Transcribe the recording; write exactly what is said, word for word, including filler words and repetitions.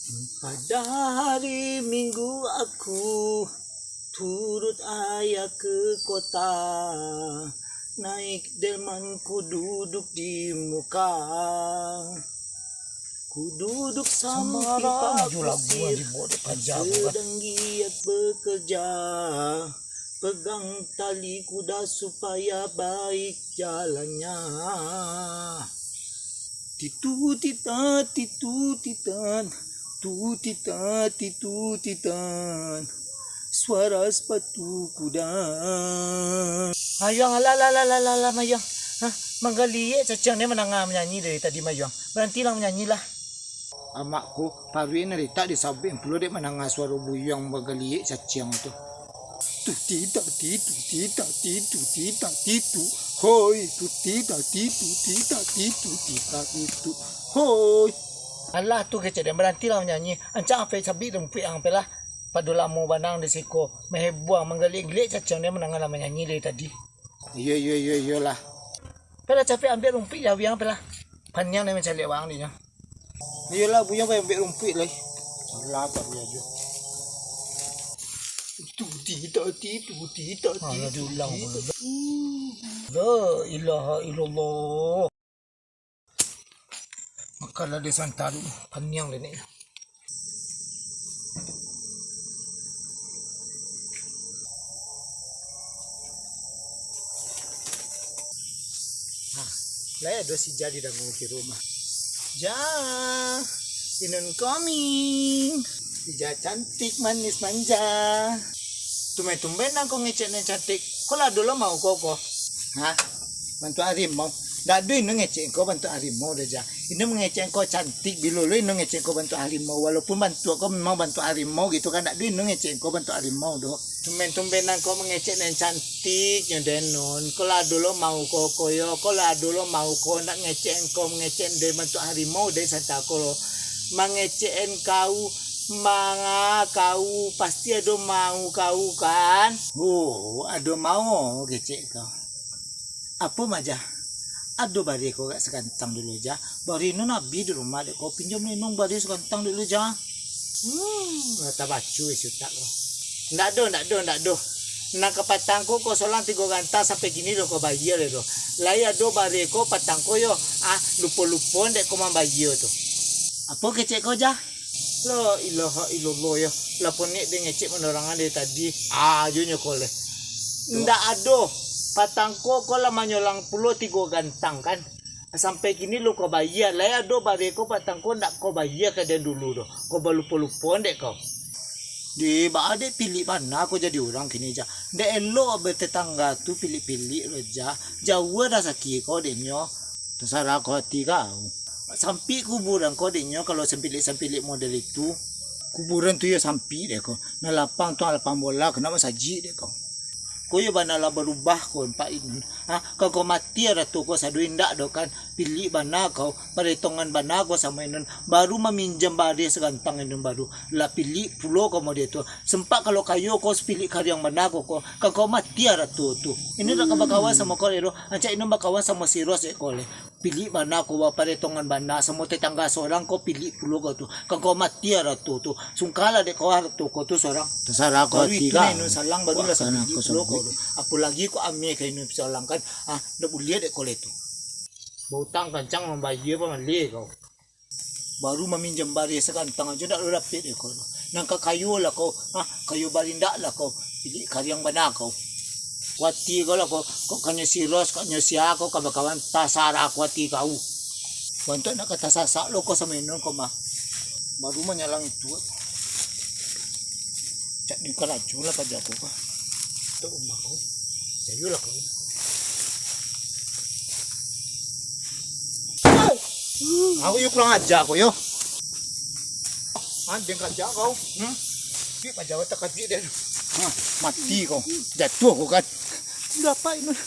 Pada hari Minggu aku turut ayah ke kota, naik delman ku duduk di muka. Ku duduk samping Pak Kusir, sedang giat bekerja, pegang tali kuda supaya baik jalannya. Titu tita, titu tita, tu tita, titu tita, suara sepatu kuda. Mayuang, alah, alah, alah, alah, alah, Mayuang. Hah, manggaliek caciang ni mandanga manyanyi dari tadi, Mayuang. Barantilah manyanyi lah. Amak ko, paruik nan ritak disabuik pulo dek mandanga suaro buyuang bagaliek caciang tu. Tu tita titu, tita titu, tita titu, hoi, tu tita titu, tita titu, tita titu, hoi. Alah tu kecek den, barantilah manyanyi. Ancak ampek sabik rumpuik ang ampek lah. Pado lamo banang di siko, mahebuang manggaliek-galiek caciang den mandanga lah manyanyi dari tadi. Iyo, iyo, iyo, iyolah. Ampek lah capek ambiak rumpuik jawi ang ampek lah. Paniang den mancaliak waang dinyo. Iyolah, buyuang pai ambiak rumpuik lai. Salah tak buyuang jo. Tu tita titu, tita titu, tita. La ilaha illallah. Makanlah den santa tu, paniang den ni. Nah, lai ado si Ja didango di rumah. Ja, Inun coming. Si Ja cantik manis manja. Tumben-tumben ang ko ngecek nan cantik. Ko lah ado lo mau ko ko. Hah? Bantuak harimau? Ndak ado Inun ngecek ko bantuak harimau doh, Ja. Inun mangecek ko cantik, bilo lo Inun ngecek ko bantuak harimau. Walaupun bantuak ko memang bantuak harimau gitu kan, ndak ado Inun ngecek ko bantuak harimau doh. Tumben-tumben ang ko mangecek nan cantik nyo den Nun. Ko lah ado lo mau ko ko yo, ko lah ado lo mau ko, ndak ngecek ko mangecek den bantuak harimau den santa ko lo. Mangecek kau, manga kau, pasti ado mau kau kan? Oh, ado mau kecek kau. Apo mah, Ja? Ado bareh ko agak sagantang dulu, Ja. Bareh Inun abih di rumah dek ko. Pinjam Inun bareh sagantang dulu, Ja. Hmm, lah tabaco isi utak ko. Ndak do, ndak do, ndak do. Nan ka patang ko, ko solang tigo gantang sampai kini lo ko bayia lai do. Lai ado bareh ko patang ko yo. Ah, lupo-lupo dek ko mambayia tu. Apo kecek ko, Ja? La ilaha illallah yo. Lah ponek den ngecek mandorangan dari tadi. Ah, ajo nyo ko leh. Ndak ado. Patang ko, ko lah manyolang pulo tigo gantang kan. Sampai kini lo ko bayia. Lai ado bareh ko patang ko ndak ko bayia ka den dulu doh. Ko balupo-lupo dek ko. Di, baa dek pilik bana ko jadi urang kini, Ja. Ndak elok batetangga tu pilik-pilik lo, Ja. Jauah rasaki ko dek nyo. Tasarah ko ati kau. Sampik kuburan ko dek nyo kalau sampilik-sampilik model itu. Kuburan tu yo sampik dek ko. Nan lapang tu lapang bola, kena masajik dek ko. Ko yo bana lah barubah ko, Pak Inun. Ha, kan ko mati arato ko sado indak do kan. Pilik bana kau, paretongan bana ko samo Inun. Baru maminjam bareh sagantang Inun baru. Lah pilik pulo ko model tu. Sempat kalau kayo ko sapilik kariang bana ko, ko. Kan ko mati arato tu. Inun dak ka bakawan samo ko leh do. Ancak Inun bakawan samo si Ros dek ko leh. Pilik bana ko, paretongan bana, samo tetangga sorang ko pilik pulo ko tu. Kan ko mati arato tu. Sungkalah dek ko arato ko tu sorang. Tasarah ko ati kau. Baru itu Inun salang, baru lah sapilik pulo ko tu. Apolagi ko ameh ka Inun salang kan. Ah, ndak buliah dek ko leh tu. Bautang kancang mambayia pamaleh kau. Baru maminjam bareh sagantang ajo ndak lo dapek dek ko. Nan ka kayo lah kau, ah, kayo barindak lah kau. Pilik kariang bana kau. Kuati kau lah kau, kau kanyo si Ros, kanyo sia kau, ka bakawan tasarah kuati kau. Bantuak nak ka tasasak lo kau samo Inun kau mah. Baru manyalang itu. Cak di karajo lah paja kau kah. Tok rumah kau. Jayolah kau. Aku yo kurang aja kau yo. Andeng kaja kau. Hmm? Di paja watak kaji den. Nah, mati kau. Jatuh kau kan. Dapat Inun.